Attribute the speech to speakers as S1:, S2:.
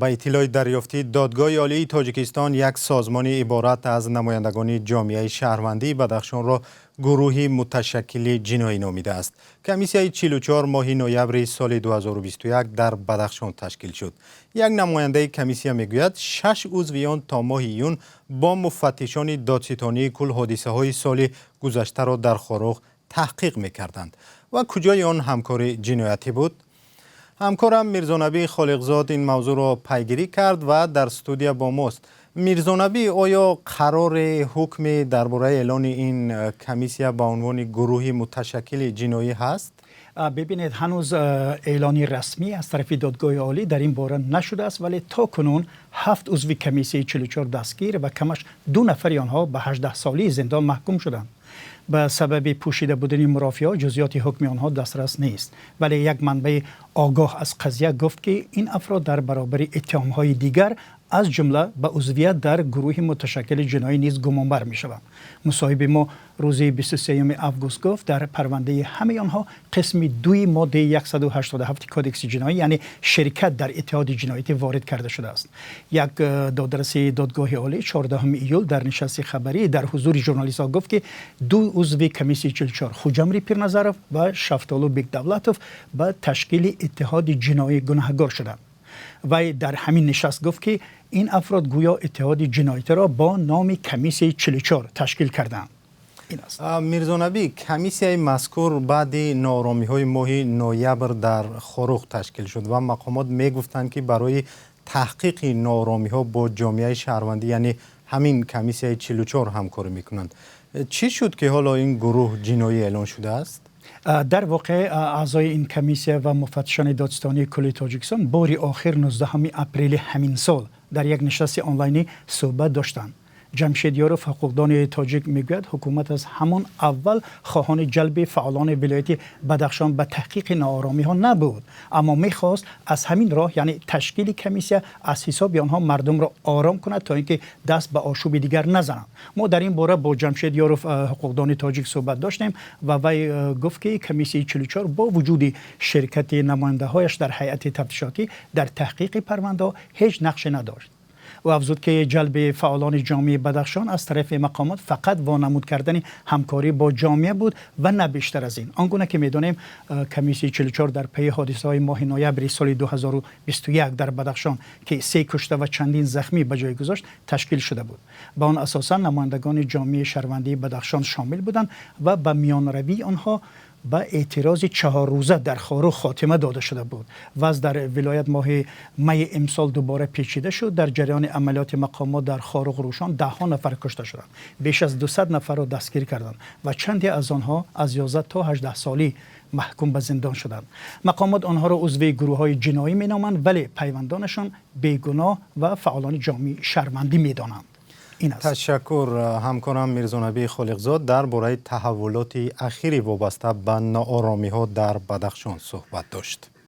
S1: Ба иттилои дарёфтӣ, Додгоҳи Олии Тоҷикистон як созмони иборат аз намояндагони ҷомеаи шаҳрвандии Бадахшонро гурӯҳи муташаккили ҷиноӣ номидааст. Комиссияи 44 моҳи ноябри соли 2021 дар Бадахшон ташкил шуд. Як намояндаи комиссия мегӯяд, шаш узви он то моҳи июн бо муфаттишони додситонии кулл ҳодисаҳои соли гузаштаро дар Хоруғ таҳқиқ мекарданд. Ва куҷои он ҳамкории ҷиноятӣ буд? Ҳамкорам Мирзонабӣ Холиқзод ин мавзӯъро пайгирӣ кард ва дар студия бо мост. Мирзонабӣ, оё қарори ҳукме дар бораи эълони ин комиссия ба унвони гурӯҳи муташаккили ҷиноӣ ҳаст?
S2: Бибинед, ҳанӯз эълони расмӣ аз тарафи Додгоҳи Олӣ дар ин бора нашудааст, вале то кунун ҳафт узви комиссияи 44 дастгир ва камаш ду нафари онҳо ба 18-солии зиндон маҳкум шуданд. Ба сабаби пӯшида будани мурофиаҳо ҷузъиёти ҳукми онҳо дастрас нест, вале як манбаи огоҳ аз қазия гуфт, ки ин афрод дар баробари иттиҳомҳои дигар, аз ҷумла ба узвият дар гурӯҳи муташаккили ҷиноӣ низ гумонбар мешаванд. Мусоҳиби мо рӯзи 23 август гуфт, дар парвандаи ҳамаи онҳо қисми дуи моддаи 187 Кодекси ҷиноӣ, яъне ширкат дар иттиҳоди ҷиноятӣ, ворид карда шудааст. Як додраси Додгоҳи Олӣ 14 июл дар нишасти хабарӣ дар ҳузури журналистҳо гуфт, ки ду узви комиссияи 44, Хуҷамри Пирназаров ва Шафтолу Бекдавлатов, ба ташкили иттиҳоди ҷиноӣ гунаҳгор шуданд. Вай дар ҳамин нишаст гуфт, ки ин афрод гӯё иттиҳоди ҷиноятиро бо номи комиссияи 44 ташкил карданд.
S1: Ин аст. Мирзонабӣ, комиссияи мазкур баъди нооромиҳои моҳи ноябр дар Хоруғ ташкил шуд ва мақомот мегуфтанд, ки барои таҳқиқи нооромиҳо бо ҷомеаи шаҳрвандӣ, яъне ҳамин комиссияи 44, ҳамкорӣ мекунанд. Чӣ шуд, ки ҳоло ин гурӯҳ ҷиноӣ эълон шудааст?
S2: Дар воқеъ, аъзои ин комиссия ва муфаттишони Додситонии кулли Тоҷикистон бори охир 19 апрели ҳамин сол дар як нишасти онлайнӣ суҳбат доштанд. Ҷамшед Ёров, ҳуқуқдони тоҷик, мегӯяд, ҳукумат аз ҳамон аввал хоҳони ҷалби фаъолони вилояти Бадахшон ба таҳқиқи нооромиҳо набуд, аммо мехост аз ҳамин роҳ, яъне ташкили комиссия, аз ҳисоби онҳо мардумро ором кунад, то ин ки даст ба ошӯби дигар назананд. Мо дар ин бора бо Ҷамшед Ёров, ҳуқуқдони тоҷик, суҳбат доштем ва вай гуфт, ки комиссияи 44 бо вуҷуди ширкати намояндаҳояш дар ҳайати тафтишотӣ дар таҳқиқи парвандаҳо ҳеҷ нақше надошт. Ӯ афзуд, ки ҷалби фаъолони ҷомеаи Бадахшон аз тарафи мақомот фақат вонамуд кардани ҳамкорӣ бо ҷомеа буд ва на бештар аз ин. Он гуна ки медонем, комиссияи 44 дар пайи ҳодисаҳои моҳи ноябри соли 2021 дар Бадахшон, ки се кушта ва чандин захмӣ ба ҷой гузошт, ташкил шуда буд. Ба он асосан намояндагони ҷомеаи шаҳрвандии Бадахшон шомил буданд ва ба миёнравии онҳо ба эътирози 4-рӯза дар Хоруғ хотима дода шуда буд. Вазъ дар вилоят моҳи майи имсол дубора печида шуд. Дар ҷараёни амалиёти мақомот дар Хоруғ, Рӯшон даҳҳо нафар кушта шуданд, беш аз 200 нафарро дастгир карданд ва чанде аз онҳо аз 11 то 18 солӣ маҳкум ба зиндон шуданд. Мақомот онҳоро узви гурӯҳҳои ҷиноӣ меноманд, вале пайвандонашон бегуноҳ ва фаъолони ҷомеаи шаҳрвандӣ медонанд. Ин аст.
S1: Ташаккур. Ҳамкорам Мирзонабӣ Холиқзод дар бораи таҳаввулоти ахири вобаста ба нооромиҳо дар Бадахшон суҳбат дошт.